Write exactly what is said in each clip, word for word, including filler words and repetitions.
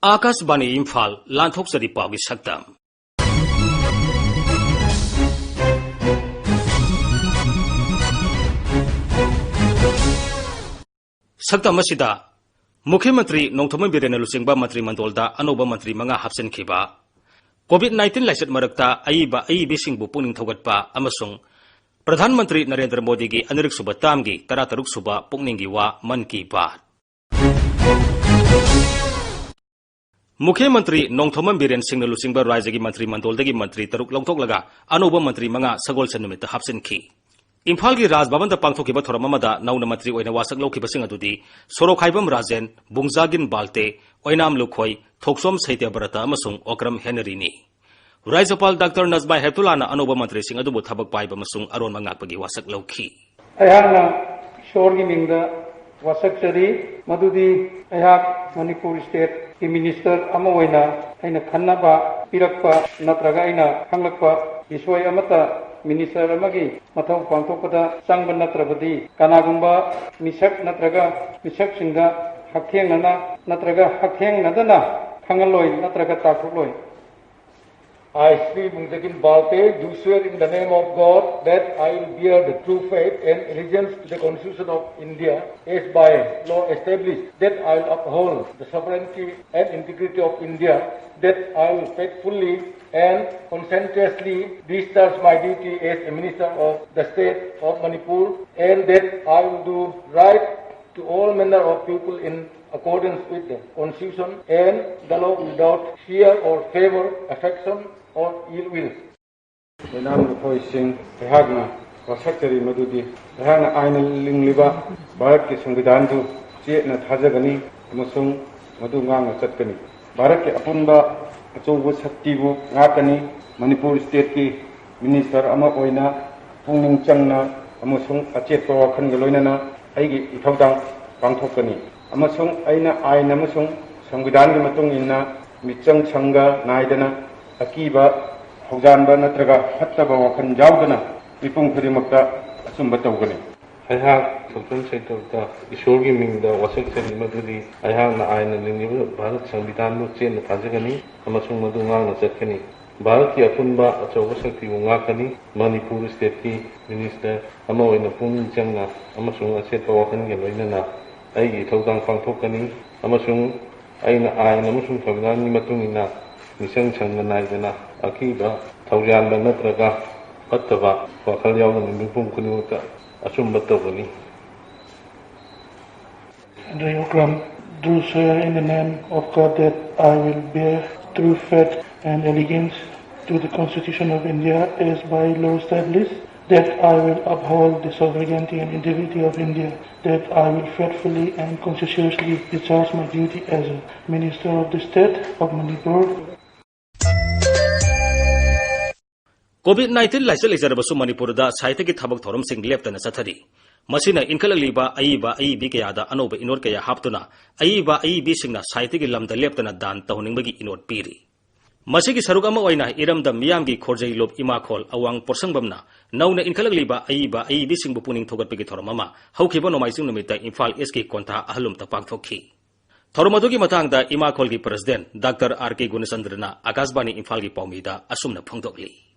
ꯑꯥꯀꯥꯁꯕꯥꯅꯤ ꯏꯝꯐꯥꯜ, ꯂꯥꯟꯊꯣꯛꯆꯔꯤ ꯄꯥꯎꯒꯤ ꯁꯛꯇꯝ꯫ ꯁꯛꯇꯝ ꯑꯁꯤꯗ ꯃꯨꯈ꯭ꯌ ꯃꯟꯇ꯭ꯔꯤ ꯅꯣꯡꯊꯣꯝꯕꯝ ꯕꯤꯔꯦꯟꯅ ꯂꯨꯆꯤꯡꯕ ꯃꯟꯇ꯭ꯔꯤ ꯃꯟꯗꯣꯜꯗ ꯑꯅꯧꯕ ꯃꯟꯇ꯭ꯔꯤ ꯃꯉꯥ ꯍꯥꯞꯆꯤꯟꯈꯤꯕ, ꯀꯣꯚꯤꯗ ꯅꯥꯏꯟꯇꯤꯟ ꯂꯥꯏꯆꯠ ꯃꯔꯛꯇ ꯑꯏꯕ ꯑꯏꯕꯤꯁꯤꯡꯕꯨ ꯄꯨꯛꯅꯤꯡ ꯊꯧꯒꯠꯄ ꯑꯃꯁꯨꯡ ꯄ꯭ꯔꯙꯥꯟ ꯃꯟꯇ꯭ꯔꯤ ꯅꯔꯦꯟꯗ꯭ꯔ ꯃꯣꯗꯤꯒꯤ ꯑꯅꯤꯔꯛ ꯁꯨꯕ ꯇꯥꯝꯒꯤ ꯇꯔꯥꯇꯔꯨꯛ ꯁꯨꯕ ꯄꯨꯛꯅꯤꯡꯒꯤ ꯋꯥ, ꯃꯟ ꯀꯤ ꯕꯥꯠ꯫ ꯃꯨꯈ꯭ꯌ ꯃꯟꯇ꯭ꯔꯤ ꯅꯣꯡꯊꯣꯝꯕꯝ ꯕꯤꯔꯦꯟ ꯁꯤꯡꯅ ꯂꯨꯆꯤꯡꯕ ꯔꯥꯖ꯭ꯌꯒꯤ ꯃꯟꯇ꯭ꯔꯤ ꯃꯟꯗꯣꯜꯗꯒꯤ ꯃꯟꯇ꯭ꯔꯤ ꯇꯔꯨꯛ ꯂꯧꯊꯣꯛꯂꯒ ꯑꯅꯧꯕ ꯃꯟꯇ꯭ꯔꯤ ꯃꯉꯥ ꯁꯒꯣꯜꯁꯦꯟ ꯅꯨꯃꯤꯠꯇ ꯍꯥꯞꯆꯤꯟꯈꯤ꯫ ꯏꯝꯐꯥꯜꯒꯤ ꯔꯥꯖ ꯚꯕꯟꯗ ꯄꯥꯡꯊꯣꯛꯈꯤꯕ ꯊꯧꯔꯝ ꯑꯃꯗ ꯅꯧꯅ ꯃꯟꯇ꯭ꯔꯤ ꯑꯣꯏꯅ ꯋꯥꯁꯛ ꯂꯧꯈꯤꯕꯁꯤꯡ ꯑꯗꯨꯗꯤ ꯁꯣꯔꯣꯛꯈꯥꯏꯕꯝ ꯔꯥꯖꯦꯟ, ꯕꯨꯡꯖꯥꯒꯤꯟ ꯕꯥꯜꯇꯦ, ꯑꯣꯏꯅꯥꯝ ꯂꯨꯈꯣꯏ, ꯊꯣꯛꯆꯣꯝ ꯁꯩꯇ꯭ꯌꯕ꯭ꯔꯇ ꯑꯃꯁꯨꯡ ꯑꯣꯀ꯭ꯔꯝ ꯍꯦꯅꯔꯤꯅꯤ꯫ ꯔꯥꯖ꯭ꯌꯄꯥꯜ ꯗꯥꯛꯇꯔ ꯅꯖꯃꯥ ꯍꯦꯞꯇꯨꯂꯥꯅ ꯑꯅꯧꯕ ꯃꯟꯇ꯭ꯔꯤꯁꯤꯡ ꯑꯗꯨꯕꯨ ꯊꯕꯛ ꯄꯥꯏꯕ ꯑꯃꯁꯨꯡ ꯑꯔꯣꯟꯕ ꯉꯥꯛꯄꯒꯤ ꯋꯥꯁꯛ ꯂꯧꯈꯤ꯫ ꯑꯩꯍꯥꯛꯅ ꯏꯁꯣꯔꯒꯤ ꯃꯤꯡꯗ ꯋꯥꯁꯛꯆꯔꯤ, ꯃꯗꯨꯗꯤ ꯑꯩꯍꯥꯛ ꯃꯅꯤꯄꯨꯔ ꯁ꯭ꯇꯦꯠꯀꯤ ꯃꯤꯅꯤꯁꯇꯔ ꯑꯃ ꯑꯣꯏꯅ ꯑꯩꯅ ꯈꯟꯅꯕ ꯄꯤꯔꯛꯄ ꯅꯠꯇ꯭ꯔꯒ ꯑꯩꯅ ꯈꯪꯂꯛꯄ ꯕꯤꯁꯣꯏ ꯑꯃꯠꯇ ꯃꯤꯅꯤꯁꯇꯔ ꯑꯃꯒꯤ ꯃꯊꯧ ꯄꯥꯡꯊꯣꯛꯄꯗ ꯆꯪꯕ ꯅꯠꯇ꯭ꯔꯕꯗꯤ ꯀꯅꯥꯒꯨꯝꯕ ꯃꯤꯁꯛ ꯅꯠꯇ꯭ꯔꯒ ꯃꯤꯁꯛꯁꯤꯡꯗ ꯍꯛꯊꯦꯡꯅꯅ ꯅꯠꯇ꯭ꯔꯒ ꯍꯛꯊꯦꯡꯅꯗꯅ ꯈꯪꯍꯜꯂꯣꯏ ꯅꯠꯇ꯭ꯔꯒ ꯇꯥꯛꯊꯣꯛꯂꯣꯏ꯫ I, Sri Bungzagin Balte, do swear in the name of God that I will bear the true faith and allegiance to the Constitution of India as by law established, that I will uphold the sovereignty and integrity of India, that I will faithfully and conscientiously discharge my duty as a Minister of the State of Manipur, and that I will do right to all manner of people in accordance with the Constitution and the law without fear or favor, affection or ill will. ꯑꯣꯏꯅꯥꯝ ꯂꯨꯈꯣꯏꯁꯤꯡ, ꯑꯩꯍꯥꯛꯅ ꯋꯥꯁꯛꯆꯔꯤ ꯃꯗꯨꯗꯤ ꯑꯩꯍꯥꯛꯅ ꯑꯥꯏꯟꯅ ꯂꯤꯡꯂꯤꯕ ꯚꯥꯔꯠꯀꯤ ꯁꯪꯕꯤꯙꯥꯟꯗꯨ ꯆꯦꯠꯅ ꯊꯥꯖꯒꯅꯤ ꯑꯃꯁꯨꯡ ꯃꯗꯨ ꯉꯥꯛꯅ ꯆꯠꯀꯅꯤ꯫ ꯚꯥꯔꯠꯀꯤ ꯑꯄꯨꯟꯕ ꯑꯆꯧꯕ ꯁꯛꯇꯤꯕꯨ ꯉꯥꯛꯀꯅꯤ꯫ ꯃꯅꯤꯄꯨꯔ ꯁ꯭ꯇꯦꯠꯀꯤ ꯃꯤꯅꯤꯁꯇꯔ ꯑꯃ ꯑꯣꯏꯅ ꯄꯨꯛꯅꯤꯡ ꯆꯪꯅ ꯑꯃꯁꯨꯡ ꯑꯆꯦꯠꯄ ꯋꯥꯈꯜꯒ ꯂꯣꯏꯅꯅ ꯑꯩꯒꯤ ꯏꯊꯧꯗꯥꯡ ꯄꯥꯡꯊꯣꯛꯀꯅꯤ ꯑꯃꯁꯨꯡ ꯑꯩꯅ ꯑꯥꯏꯟ ꯑꯃꯁꯨꯡ ꯁꯪꯕꯤꯙꯥꯟꯒꯤ ꯃꯇꯨꯡ ꯏꯟꯅ ꯃꯤꯆꯪ ꯁꯪꯒ ꯅꯥꯏꯗꯅ ꯑꯀꯤꯕ ꯍꯧꯖꯥꯟꯕ ꯅꯠꯇ꯭ꯔꯒ ꯐꯠꯇꯕ ꯋꯥꯈꯜ ꯌꯥꯎꯗꯅ ꯃꯤꯄꯨꯝ ꯈꯨꯗꯤꯡꯃꯛꯇ ꯑꯆꯨꯝꯕ ꯇꯧꯒꯅꯤ꯫ ꯑꯩꯍꯥꯛ ꯊꯣꯛꯆꯣꯝ ꯁꯩꯇꯣꯛꯇ ꯏꯁꯣꯔꯒꯤ ꯃꯤꯡꯗ ꯋꯥꯁꯛꯆꯔꯤ ꯃꯗꯨꯗꯤ ꯑꯩꯍꯥꯛꯅ ꯑꯥꯏꯟꯅ ꯂꯤꯡꯂꯤꯕ ꯚꯥꯔꯠ ꯁꯪꯕꯤꯙꯥꯟꯕꯨ ꯆꯦꯠꯅ ꯊꯥꯖꯒꯅꯤ ꯑꯃꯁꯨꯡ ꯃꯗꯨ ꯉꯥꯛꯅ ꯆꯠꯀꯅꯤ꯫ ꯚꯥꯔꯠꯀꯤ ꯑꯄꯨꯟꯕ ꯑꯆꯧꯕ ꯁꯛꯇꯤꯕꯨ ꯉꯥꯛꯀꯅꯤ꯫ ꯃꯅꯤꯄꯨꯔ ꯁ꯭ꯇꯦꯠꯀꯤ ꯃꯤꯅꯤꯁꯇꯔ ꯑꯃ ꯑꯣꯏꯅ ꯄꯨꯛꯅꯤꯡ ꯆꯪꯅ ꯑꯃꯁꯨꯡ ꯑꯆꯦꯠꯄ ꯋꯥꯈꯜꯒ ꯂꯣꯏꯅꯅ ꯑꯩꯒꯤ ꯏꯊꯧꯗꯥꯡ ꯄꯥꯡꯊꯣꯛꯀꯅꯤ ꯑꯃꯁꯨꯡ ꯑꯩꯅ ꯑꯥꯏꯟ ꯑꯃꯁꯨꯡ ꯁꯪꯕꯤꯙꯥꯟꯒꯤ ꯃꯇꯨꯡ ꯏꯟꯅ ꯃꯤꯆꯪ ꯁꯪꯗ ꯅꯥꯏꯗꯅ ꯑꯀꯤꯕ, ꯊꯧꯖꯥꯟꯕ ꯅꯠꯇ꯭ꯔꯒ ꯐꯠꯇꯕ ꯋꯥꯈꯜ ꯌꯥꯎꯗꯅ ꯃꯤꯄꯨꯝ ꯈꯨꯗꯤꯡꯃꯛꯇ ꯑꯆꯨꯝꯕ ꯇꯧꯒꯅꯤ꯫ And I, Okram, do swear in the name of God that I will bear true faith and allegiance to the Constitution of India as by law established, that I will uphold the sovereignty and integrity of India, that I will faithfully and conscientiously discharge my duty as a Minister of the State of Manipur. COVID nineteen ꯂꯥꯏꯆꯠ ꯂꯩꯖꯔꯕꯁꯨ ꯃꯅꯤꯄꯨꯔꯗ ꯁꯥꯍꯤꯇ꯭ꯌꯒꯤ ꯊꯕꯛ ꯊꯧꯔꯝꯁꯤꯡ ꯂꯦꯞꯇꯅ ꯆꯠꯊꯔꯤ꯫ ꯃꯁꯤꯅ ꯏꯟꯈꯠꯂꯛꯂꯤꯕ ꯑꯏꯕ ꯑꯏꯕꯤ ꯀꯌꯥꯗ ꯑꯅꯧꯕ ꯏꯅꯣꯠ ꯀꯌꯥ ꯍꯥꯞꯇꯨꯅ ꯑꯏꯕ ꯑꯏꯕꯤꯁꯤꯡꯅ ꯁꯥꯍꯤꯇ꯭ꯌꯒꯤ ꯂꯝꯗ ꯂꯦꯞꯇꯅ ꯗꯥꯟ ꯇꯧꯍꯟꯅꯤꯡꯕꯒꯤ ꯏꯅꯣꯠ ꯄꯤꯔꯤ꯫ ꯃꯁꯤꯒꯤ ꯁꯔꯨꯛ ꯑꯃ ꯑꯣꯏꯅ ꯏꯔꯝꯗꯝ ꯃꯤꯌꯥꯝꯒꯤ ꯈꯣꯔꯖꯩ ꯂꯨꯞ ꯏꯃꯥꯈꯣꯜ ꯑꯋꯥꯡ ꯄꯣꯠꯁꯪꯕꯝꯅ ꯅꯧꯅ ꯏꯟꯈꯠꯂꯛꯂꯤꯕ ꯑꯏꯕ ꯑꯏꯕꯤꯁꯤꯡꯕꯨ ꯄꯨꯛꯅꯤꯡ ꯊꯧꯒꯠꯄꯒꯤ ꯊꯧꯔꯝ ꯑꯃ ꯍꯧꯈꯤꯕ ꯅꯣꯡꯃꯥꯏꯖꯤꯡ ꯅꯨꯃꯤꯠꯇ ꯏꯝꯐꯥꯜ ꯏꯁꯀꯤ ꯀꯣꯟꯊꯥ ꯑꯍꯜꯂꯨꯝꯇ ꯄꯥꯡꯊꯣꯛꯈꯤ꯫ ꯊꯧꯔꯝ ꯑꯗꯨꯒꯤ ꯃꯇꯥꯡꯗ ꯏꯃꯥꯈꯣꯜꯒꯤ ꯄ꯭ꯔꯁꯤꯗꯦꯟꯠ ꯗꯥꯛꯇꯔ ꯑꯥꯔ ꯀꯦ ꯒꯨꯅꯆꯟꯗ꯭ꯔꯅ ꯑꯥꯀꯥꯁꯕꯥꯅꯤ ꯏꯝꯐꯥꯜꯒꯤ ꯄꯥꯎꯃꯤꯗ ꯑꯁꯨꯝꯅ ꯐꯣꯡꯗꯣꯛꯂꯤ꯫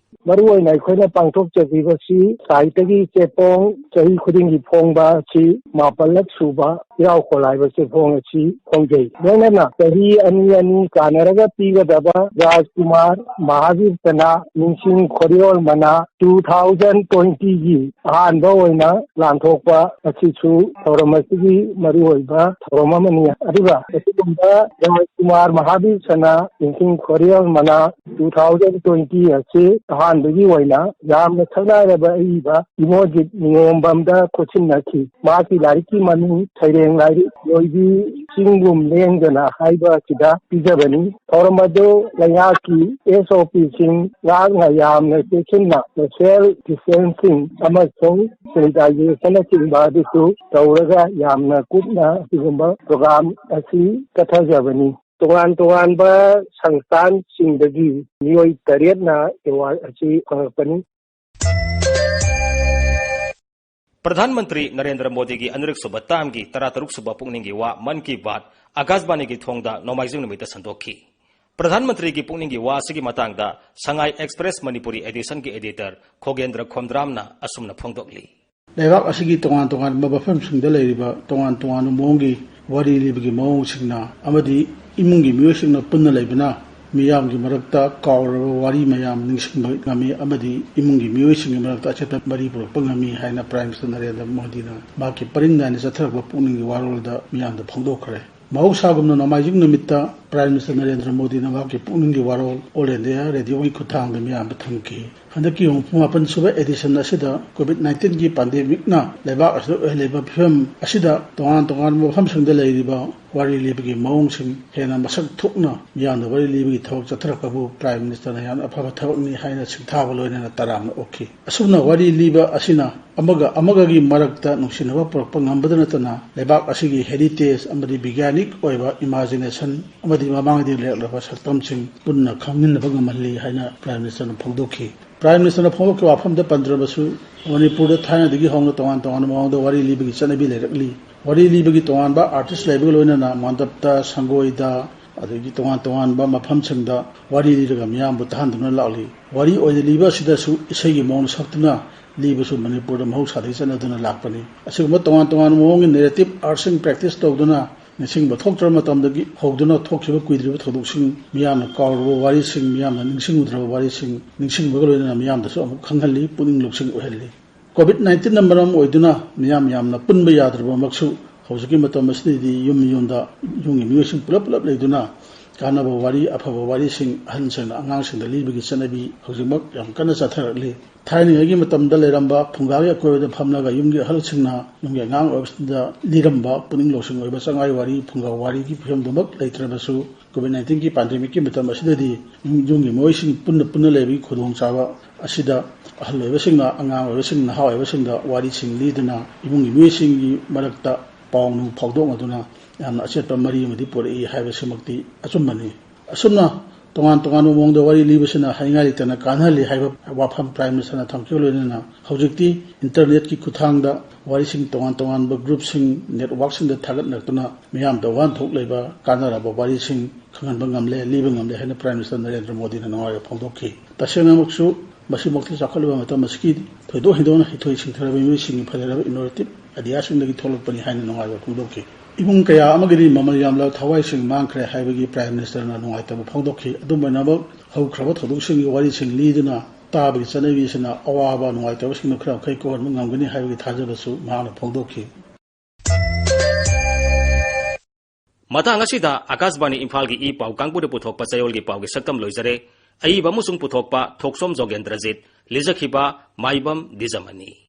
ꯃꯔꯨꯑꯣꯏꯅ ꯑꯩꯈꯣꯏꯅ ꯄꯥꯡꯊꯣꯛꯆꯈꯤꯕꯁꯤ ꯁꯥꯍꯤꯇ꯭ꯌꯒꯤ ꯆꯦꯐꯣꯡ ꯆꯍꯤ ꯈꯨꯗꯤꯡꯒꯤ ꯐꯣꯡꯕ ꯑꯁꯤ ꯃꯥꯄꯜꯂꯛ ꯁꯨꯕ ꯏꯔꯥꯎꯈꯣꯜ ꯍꯥꯏꯕ ꯆꯦꯐꯣꯡ ꯑꯁꯤ ꯐꯣꯡꯖꯩ꯫ ꯂꯣꯏꯅꯅ ꯆꯍꯤ ꯑꯅꯤ ꯑꯅꯤ ꯀꯥꯟꯅꯔꯒ ꯄꯤꯒꯗꯕ ꯔꯥꯖꯀꯨꯃꯥꯔ ꯃꯍꯥꯕꯤꯔ ꯁꯅꯥ ꯅꯤꯡꯁꯤꯡ ꯈꯣꯔꯤꯌꯣꯜ ꯃꯅꯥ ꯇꯨ ꯊꯥꯎꯖꯟ ꯇ꯭ꯋꯦꯟꯇꯤꯒꯤ ꯑꯍꯥꯟꯕ ꯑꯣꯏꯅ ꯂꯥꯟꯊꯣꯛꯄ ꯑꯁꯤꯁꯨ ꯊꯧꯔꯝ ꯑꯁꯤꯒꯤ ꯃꯔꯨꯑꯣꯏꯕ ꯊꯧꯔꯝ ꯑꯃꯅꯤ꯫ ꯑꯗꯨꯒ ꯑꯁꯤꯒꯨꯝꯕ ꯔꯥꯖꯀꯨꯃꯥꯔ ꯃꯍꯥꯕꯤꯔ ꯁꯅꯥ ꯅꯤꯡꯁꯤꯡ ꯈꯣꯔꯤꯌꯣꯜ ꯃꯅꯥ ꯇꯨ ꯊꯥꯎꯖꯟ ꯇ꯭ꯋꯦꯟꯇꯤ ꯑꯁꯤ ꯑꯍꯥꯟꯕꯒꯤ ꯑꯣꯏꯅ ꯌꯥꯝꯅ ꯁꯛꯅꯥꯏꯔꯕ ꯑꯏꯕ ꯏꯃꯣꯖꯤꯠ ꯅꯤꯉꯣꯝꯕꯝꯗ ꯈꯨꯠꯁꯤꯟꯅꯈꯤ꯫ ꯃꯍꯥꯛꯀꯤ ꯂꯥꯏꯔꯤꯛꯀꯤ ꯃꯃꯤꯡ ꯁꯩꯔꯦꯡ ꯂꯥꯏꯔꯤꯛ ꯂꯣꯏꯕꯤ ꯆꯤꯡꯒꯨꯝ ꯂꯦꯡꯗꯅ ꯍꯥꯏꯕ ꯑꯁꯤꯗ ꯄꯤꯖꯕꯅꯤ꯫ ꯊꯧꯔꯝ ꯑꯗꯨ ꯂꯩꯉꯥꯛꯀꯤ ꯑꯦꯁ ꯑꯣ ꯄꯤꯁꯤꯡ ꯉꯥꯛꯅ ꯌꯥꯝꯅ ꯆꯦꯛꯁꯤꯟꯅ ꯁꯣꯁꯤꯌꯦꯜ ꯗꯤꯁꯇꯦꯟꯁꯤꯡ ꯑꯃꯁꯨꯡ ꯁꯦꯅꯤꯇꯥꯏꯖꯦꯁꯟꯅꯆꯤꯡꯕ ꯑꯗꯨꯁꯨ ꯇꯧꯔꯒ ꯌꯥꯝꯅ ꯀꯨꯞꯅ ꯑꯁꯤꯒꯨꯝꯕ ꯄ꯭ꯔꯣꯒ꯭ꯔꯥꯝ ꯑꯁꯤ ꯆꯠꯊꯖꯕꯅꯤ꯫ ꯇꯣꯉꯥꯟ ꯇꯣꯉꯥꯟꯕ ꯁꯪꯁꯊꯥꯟꯁꯤꯡꯗꯒꯤ ꯃꯤꯑꯣꯏ ꯇꯔꯦꯠꯅ ꯑꯦꯋꯥꯔꯗ ꯑꯁꯤ ꯐꯪꯂꯛꯄꯅꯤ꯫ ꯄ꯭ꯔꯙꯥꯟ ꯃꯟꯇ꯭ꯔꯤ ꯅꯔꯦꯟꯗ꯭ꯔ ꯃꯣꯗꯤꯒꯤ ꯑꯅꯤꯔꯛ ꯁꯨꯕ ꯇꯥꯝꯒꯤ ꯇꯔꯥꯇꯔꯨꯛ ꯁꯨꯕ ꯄꯨꯛꯅꯤꯡꯒꯤ ꯋꯥ ꯃꯟ ꯀꯤ ꯕꯥꯠ ꯑꯀꯥꯁꯕꯥꯅꯤꯒꯤ ꯊꯣꯡꯗ ꯅꯣꯡꯃꯥꯏꯖꯤꯡ ꯅꯨꯃꯤꯠꯇ ꯁꯟꯗꯣꯛꯈꯤ꯫ ꯄ꯭ꯔꯙꯥꯟ ꯃꯟꯇ꯭ꯔꯤꯒꯤ ꯄꯨꯛꯅꯤꯡꯒꯤ ꯋꯥ ꯑꯁꯤꯒꯤ ꯃꯇꯥꯡꯗ ꯁꯉꯥꯏ ꯑꯦꯛꯁꯄ꯭ꯔꯦꯁ ꯃꯅꯤꯄꯨꯔꯤ ꯑꯦꯗꯤꯁꯟꯒꯤ ꯑꯦꯗꯤꯇꯔ ꯈꯣꯒꯦꯟꯗ꯭ꯔ ꯈꯣꯝꯗ꯭ꯔꯥꯝꯅ ꯑꯁꯨꯝꯅ ꯐꯣꯡꯗꯣꯛꯂꯤ꯫ ꯂꯩꯕꯥꯛ ꯑꯁꯤꯒꯤ ꯇꯣꯉꯥꯟ ꯇꯣꯉꯥꯟꯕ ꯃꯐꯝꯁꯤꯡꯗ ꯂꯩꯔꯤꯕ ꯇꯣꯉꯥꯟ ꯇꯣꯉꯥꯟꯕ ꯃꯑꯣꯡꯒꯤ ꯋꯥꯔꯤ ꯂꯤꯕꯒꯤ ꯃꯑꯣꯡꯁꯤꯡꯅ ꯑꯃꯗꯤ ꯏꯃꯨꯡꯒꯤ ꯃꯤꯑꯣꯏꯁꯤꯡꯅ ꯄꯨꯟꯅ ꯂꯩꯕꯅ ꯃꯤꯌꯥꯝꯒꯤ ꯃꯔꯛꯇ ꯀꯥꯎꯔꯕ ꯋꯥꯔꯤ ꯃꯌꯥꯝ ꯅꯤꯡꯁꯤꯡꯕ ꯉꯝꯃꯤ ꯑꯃꯗꯤ ꯏꯃꯨꯡꯒꯤ ꯃꯤꯑꯣꯏꯁꯤꯡꯒꯤ ꯃꯔꯛꯇ ꯑꯆꯦꯠꯄ ꯃꯔꯤ ꯄꯨꯔꯛꯄ ꯉꯝꯃꯤ ꯍꯥꯏꯅ ꯄ꯭ꯔꯥꯏꯝ ꯃꯤꯅꯤꯁꯇꯔ ꯅꯔꯦꯟꯗ꯭ꯔ ꯃꯣꯗꯤꯅ ꯃꯍꯥꯛꯀꯤ ꯄꯔꯤꯡ ꯅꯥꯏꯅ ꯆꯠꯊꯔꯛꯄ ꯄꯨꯛꯅꯤꯡꯒꯤ ꯋꯥꯔꯣꯜꯗ ꯃꯤꯌꯥꯝꯗ ꯐꯣꯡꯗꯣꯛꯈ꯭ꯔꯦ꯫ ꯃꯍꯧꯁꯥꯒꯨꯝꯅ ꯅꯣꯡꯃꯥꯏꯖꯤꯡ ꯅꯨꯃꯤꯠꯇ ꯄ꯭ꯔꯥꯏꯝ ꯃꯤꯅꯤꯁꯇꯔ ꯅꯔꯦꯟꯗ꯭ꯔ ꯃꯣꯗꯤꯅ ꯃꯍꯥꯛꯀꯤ ꯄꯨꯛꯅꯤꯡꯒꯤ ꯋꯥꯔꯣꯜ ꯑꯣꯜ ꯏꯟꯗꯤꯌꯥ ꯔꯦꯗꯤꯑꯣꯒꯤ ꯈꯨꯠꯊꯥꯡꯗ ꯃꯤꯌꯥꯝꯗ ꯊꯝꯈꯤ꯫ ꯍꯟꯗꯛꯀꯤ ꯍꯨꯝꯐꯨ ꯃꯥꯄꯟ ꯁꯨꯕ ꯑꯦꯗꯤꯁꯟ ꯑꯁꯤꯗ ꯀꯣꯚꯤꯗ ꯅꯥꯏꯟꯇꯤꯟꯒꯤ ꯄꯥꯟꯗꯦꯃꯤꯛꯅ ꯂꯩꯕꯥꯛ ꯑꯁꯤꯗ ꯑꯣꯏꯍꯜꯂꯤꯕ ꯐꯤꯕꯝ ꯑꯁꯤꯗ ꯇꯣꯉꯥꯟ ꯇꯣꯉꯥꯟꯕ ꯃꯐꯝꯁꯤꯡꯗ ꯂꯩꯔꯤꯕ ꯋꯥꯔꯤ ꯂꯤꯕꯒꯤ ꯃꯑꯣꯡꯁꯤꯡ ꯍꯦꯟꯅ ꯃꯁꯛ ꯊꯣꯛꯅ ꯃꯤꯌꯥꯝꯗ ꯋꯥꯔꯤ ꯂꯤꯕꯒꯤ ꯊꯕꯛ ꯆꯠꯊꯔꯛꯄꯕꯨ ꯄ꯭ꯔꯥꯏꯝ ꯃꯤꯅꯤꯁꯇꯔꯅ ꯌꯥꯝꯅ ꯑꯐꯕ ꯊꯕꯛꯅꯤ ꯍꯥꯏꯅ ꯁꯤꯡꯊꯥꯕ ꯂꯣꯏꯅꯅ ꯇꯔꯥꯝꯅ ꯑꯣꯛꯈꯤ꯫ ꯑꯁꯨꯝꯅ ꯋꯥꯔꯤ ꯂꯤꯕ ꯑꯁꯤꯅ ꯑꯃꯒ ꯑꯃꯒꯒꯤ ꯃꯔꯛꯇ ꯅꯨꯡꯁꯤꯅꯕ ꯄꯨꯔꯛꯄ ꯉꯝꯕꯗ ꯅꯠꯇꯅ ꯂꯩꯕꯥꯛ ꯑꯁꯤꯒꯤ ꯍꯦꯔꯤꯇꯦꯖ ꯑꯃꯗꯤ ꯕꯤꯒ꯭ꯌꯥꯅꯤꯛ ꯑꯣꯏꯕ ꯏꯃꯥꯖꯤꯅꯦꯁꯟ ꯑꯃꯗꯤ ꯃꯃꯥꯡꯗꯒꯤ ꯂꯩꯔꯛꯂꯕ ꯁꯛꯇꯝꯁꯤꯡ ꯄꯨꯟꯅ ꯈꯪꯃꯤꯟꯅꯕ ꯉꯝꯍꯜꯂꯤ ꯍꯥꯏꯅ ꯄ꯭ꯔꯥꯏꯝ ꯃꯤꯅꯤꯁꯇꯔꯅ ꯐꯣꯡꯗꯣꯛꯈꯤ꯫ ꯄ꯭ꯔꯥꯏꯝ ꯃꯤꯅꯤꯁꯇꯔꯅ ꯐꯣꯡꯗꯣꯛꯈꯤꯕ ꯋꯥꯐꯝꯗ ꯄꯟꯗ꯭ꯔꯕꯁꯨ ꯃꯅꯤꯄꯨꯔꯗ ꯊꯥꯏꯅꯗꯒꯤ ꯍꯧꯅ ꯇꯣꯉꯥꯟ ꯇꯣꯉꯥꯟꯕ ꯃꯑꯣꯡꯗ ꯋꯥꯔꯤ ꯂꯤꯕꯒꯤ ꯆꯠꯅꯕꯤ ꯂꯩꯔꯛꯂꯤ꯫ ꯋꯥꯔꯤ ꯂꯤꯕꯒꯤ ꯇꯣꯉꯥꯟꯕ ꯑꯥꯔꯇꯤꯁ ꯂꯩꯕꯒ ꯂꯣꯏꯅꯅ ꯃꯥꯟꯗꯞꯇ, ꯁꯪꯒꯣꯏꯗ, ꯑꯗꯒꯤ ꯇꯣꯉꯥꯟ ꯇꯣꯉꯥꯟꯕ ꯃꯐꯝꯁꯤꯡꯗ ꯋꯥꯔꯤ ꯂꯤꯔꯒ ꯃꯤꯌꯥꯝꯕꯨ ꯇꯥꯍꯟꯗꯨꯅ ꯂꯥꯛꯂꯤ꯫ ꯋꯥꯔꯤ ꯑꯣꯏꯅ ꯂꯤꯕ ꯑꯁꯤꯗꯁꯨ ꯏꯁꯩꯒꯤ ꯃꯑꯣꯡꯗ ꯁꯛꯇꯨꯅ ꯂꯤꯕꯁꯨ ꯃꯅꯤꯄꯨꯔꯗ ꯃꯍꯧꯁꯥꯗꯒꯤ ꯆꯠꯅꯗꯨꯅ ꯂꯥꯛꯄꯅꯤ꯫ ꯑꯁꯤꯒꯨꯝꯕ ꯇꯣꯉꯥꯟ ꯇꯣꯉꯥꯟꯕ ꯃꯑꯣꯡꯒꯤ ꯅꯦꯔꯦꯇꯤꯚ ꯑꯥꯔꯠꯁꯤꯡ ꯄ꯭ꯔꯦꯛꯇꯤꯁ ꯇꯧꯗꯨꯅ ꯅꯤꯡꯁꯤꯡꯕ ꯊꯣꯛꯇ꯭ꯔꯕ ꯃꯇꯝꯗꯒꯤ ꯍꯧꯗꯨꯅ ꯊꯣꯛꯈꯤꯕ ꯀꯨꯏꯗ꯭ꯔꯤꯕ ꯊꯧꯗꯣꯛꯁꯤꯡ, ꯃꯤꯌꯥꯝꯅ ꯀꯥꯎꯔꯕ ꯋꯥꯔꯤꯁꯤꯡ, ꯃꯤꯌꯥꯝꯅ ꯅꯤꯡꯁꯤꯡꯉꯨꯗ꯭ꯔꯕ ꯋꯥꯔꯤꯁꯤꯡ ꯅꯤꯡꯁꯤꯡꯕꯒ ꯂꯣꯏꯅꯅ ꯃꯤꯌꯥꯝꯗꯁꯨ ꯑꯃꯨꯛ ꯈꯪꯍꯜꯂꯤ, ꯄꯨꯛꯅꯤꯡ ꯂꯧꯁꯤꯡ ꯑꯣꯏꯍꯜꯂꯤ꯫ ꯀꯣꯚꯤꯗ ꯅꯥꯏꯟꯇꯤꯟꯅ ꯃꯔꯝ ꯑꯣꯏꯗꯨꯅ ꯃꯤꯌꯥꯝ ꯌꯥꯝꯅ ꯄꯨꯟꯕ ꯌꯥꯗ꯭ꯔꯕꯃꯛꯁꯨ, ꯍꯧꯖꯤꯛꯀꯤ ꯃꯇꯝ ꯑꯁꯤꯗꯗꯤ ꯌꯨꯝ ꯌꯨꯝꯗ ꯌꯨꯝꯒꯤ ꯃꯤꯑꯣꯏꯁꯤꯡ ꯄꯨꯂꯞ ꯄꯨꯂꯞ ꯂꯩꯗꯨꯅ ꯀꯥꯟꯅꯕ ꯋꯥꯔꯤ, ꯑꯐꯕ ꯋꯥꯔꯤꯁꯤꯡ ꯑꯍꯟꯁꯤꯡꯅ ꯑꯉꯥꯡꯁꯤꯡꯗ ꯂꯤꯕꯒꯤ ꯆꯠꯅꯕꯤ ꯍꯧꯖꯤꯛꯃꯛ ꯌꯥꯝ ꯀꯟꯅ ꯆꯠꯊꯔꯛꯂꯤ꯫ ꯊꯥꯏꯅꯉꯩꯒꯤ ꯃꯇꯝꯗ ꯂꯩꯔꯝꯕ ꯐꯨꯡꯒꯥꯒꯤ ꯑꯀꯣꯏꯕꯗ ꯐꯝꯂꯒ ꯌꯨꯝꯒꯤ ꯑꯍꯜꯁꯤꯡꯅ ꯌꯨꯝꯒꯤ ꯑꯉꯥꯡ ꯑꯣꯏꯕꯁꯤꯡꯗ ꯂꯤꯔꯝꯕ ꯄꯨꯛꯅꯤꯡ ꯂꯧꯁꯤꯡ ꯑꯣꯏꯕ ꯆꯉꯥꯏ ꯋꯥꯔꯤ, ꯐꯨꯡꯒꯥ ꯋꯥꯔꯤꯒꯤ ꯐꯤꯕꯝꯗꯨꯃꯛ ꯂꯩꯇ꯭ꯔꯕꯁꯨ, ꯀꯣꯚꯤꯗ ꯅꯥꯏꯟꯇꯤꯟꯒꯤ ꯄꯥꯟꯗꯦꯃꯤꯛꯀꯤ ꯃꯇꯝ ꯑꯁꯤꯗꯗꯤ ꯌꯨꯝ, ꯌꯨꯝꯒꯤ ꯃꯤꯑꯣꯏꯁꯤꯡ ꯄꯨꯟꯅ ꯄꯨꯟꯅ ꯂꯩꯕꯒꯤ ꯈꯨꯗꯣꯡꯆꯥꯕ ꯑꯁꯤꯗ ꯑꯍꯜ ꯑꯣꯏꯕꯁꯤꯡꯅ ꯑꯉꯥꯡ ꯑꯣꯏꯕꯁꯤꯡ, ꯅꯍꯥ ꯑꯣꯏꯕꯁꯤꯡꯗ ꯋꯥꯔꯤꯁꯤꯡ ꯂꯤꯗꯨꯅ ꯏꯃꯨꯡꯒꯤ ꯃꯤꯑꯣꯏꯁꯤꯡꯒꯤ ꯃꯔꯛꯇ ꯄꯥꯎ ꯅꯨꯡ ꯐꯥꯎꯗꯣꯛꯅꯗꯨꯅ ꯌꯥꯝꯅ ꯑꯆꯦꯠꯄ ꯃꯔꯤ ꯑꯃꯗꯤ ꯄꯨꯔꯛꯏ ꯍꯥꯏꯕꯁꯤꯃꯛꯇꯤ ꯑꯆꯨꯝꯕꯅꯤ꯫ ꯑꯁꯨꯝꯅ ꯇꯣꯉꯥꯟ ꯇꯣꯉꯥꯟꯕ ꯃꯑꯣꯡꯗ ꯋꯥꯔꯤ ꯂꯤꯕꯁꯤꯅ ꯍꯥꯏꯅꯤꯡꯉꯥꯏ ꯂꯩꯇꯅ ꯀꯥꯟꯅꯍꯜꯂꯤ ꯍꯥꯏꯕ ꯋꯥꯐꯝ Prime Minister ꯅ ꯊꯝꯈꯤꯕ ꯂꯣꯏꯅꯅ ꯍꯧꯖꯤꯛꯇꯤ internet ꯀꯤ ꯈꯨꯠꯊꯥꯡꯗ ꯋꯥꯔꯤꯁꯤꯡ ꯇꯣꯉꯥꯟ ꯇꯣꯉꯥꯟꯕ group ꯁꯤꯡ, network ꯁꯤꯡꯗ ꯊꯥꯒꯠꯅꯔꯛꯇꯨꯅ ꯃꯤꯌꯥꯝꯗ ꯋꯥꯍꯟꯊꯣꯛ ꯂꯩꯕ ꯀꯥꯟꯅꯔꯕ ꯋꯥꯔꯤꯁꯤꯡ ꯈꯪꯍꯟꯕ ꯉꯝꯂꯦ, ꯂꯤꯕ ꯉꯝꯂꯦ ꯍꯥꯏꯅ Prime Minister ꯅꯔꯦꯟꯗ꯭ꯔ ꯃꯣꯗꯤꯅ ꯅꯨꯡꯉꯥꯏꯕ ꯐꯣꯡꯗꯣꯛꯈꯤ꯫ ꯇꯁꯦꯡꯅꯃꯛꯁꯨ ꯃꯁꯤꯃꯛꯇꯤ ꯆꯥꯎꯈꯠꯂꯕ ꯃꯇꯝ ꯑꯁꯤꯒꯤ ꯊꯣꯏꯗꯣꯛ ꯍꯦꯟꯗꯣꯛꯅ ꯍꯩꯊꯣꯏ ꯁꯤꯡꯊꯔꯕ ꯃꯤꯑꯣꯏꯁꯤꯡꯒꯤ ꯐꯖꯔꯕ innovative idea ꯁꯤꯡꯗꯒꯤ ꯊꯣꯛꯂꯛꯄꯅꯤ ꯍꯥꯏꯅ ꯅꯨꯡꯉꯥꯏꯕ ꯐꯣꯡꯗꯣꯛꯈꯤ꯫ ꯏꯃꯨꯡ ꯀꯌꯥ ꯑꯃꯒꯤꯗꯤ ꯃꯃꯜ ꯌꯥꯝꯂꯕ ꯊꯋꯥꯏꯁꯤꯡ ꯃꯥꯡꯈ꯭ꯔꯦ ꯍꯥꯏꯕꯒꯤ Prime Minister ꯅ ꯅꯨꯡꯉꯥꯏꯇꯕ ꯐꯣꯡꯗꯣꯛꯈꯤ꯫ ꯑꯗꯨꯝ ꯑꯣꯏꯅꯃꯛ, ꯍꯧꯈ꯭ꯔꯕ ꯊꯧꯗꯣꯛꯁꯤꯡꯒꯤ ꯋꯥꯔꯤꯁꯤꯡ ꯂꯤꯗꯨꯅ ꯇꯥꯕꯒꯤ ꯆꯠꯅꯕꯤ ꯑꯁꯤꯅ ꯑꯋꯥꯕ ꯅꯨꯡꯉꯥꯏꯇꯕꯁꯤꯡꯗꯨ ꯈꯔ ꯃꯈꯩ ꯀꯣꯛꯍꯟꯕ ꯉꯝꯒꯅꯤ ꯍꯥꯏꯕꯒꯤ ꯊꯥꯖꯕꯁꯨ ꯃꯍꯥꯛꯅ ꯐꯣꯡꯗꯣꯛꯈꯤ꯫ ꯃꯇꯥꯡ ꯑꯁꯤꯗ ꯑꯀꯥꯁꯕꯥꯅꯤ ꯏꯝꯐꯥꯜꯒꯤ ꯏ ꯄꯥꯎ ꯀꯥꯡꯕꯨꯅ ꯄꯨꯊꯣꯛꯄ ꯆꯌꯣꯜꯒꯤ ꯄꯥꯎꯒꯤ ꯁꯛꯇꯝ ꯂꯣꯏꯖꯔꯦ꯫ ꯑꯏꯕ ꯑꯃꯁꯨꯡ ꯄꯨꯊꯣꯛꯄ ꯊꯣꯛꯆꯣꯝ ꯖꯣꯒꯦꯟꯗ꯭ꯔꯖꯤꯠ, ꯂꯤꯖꯈꯤꯕ ꯃꯥꯏꯕꯝ ꯗꯤꯖꯃꯅꯤ꯫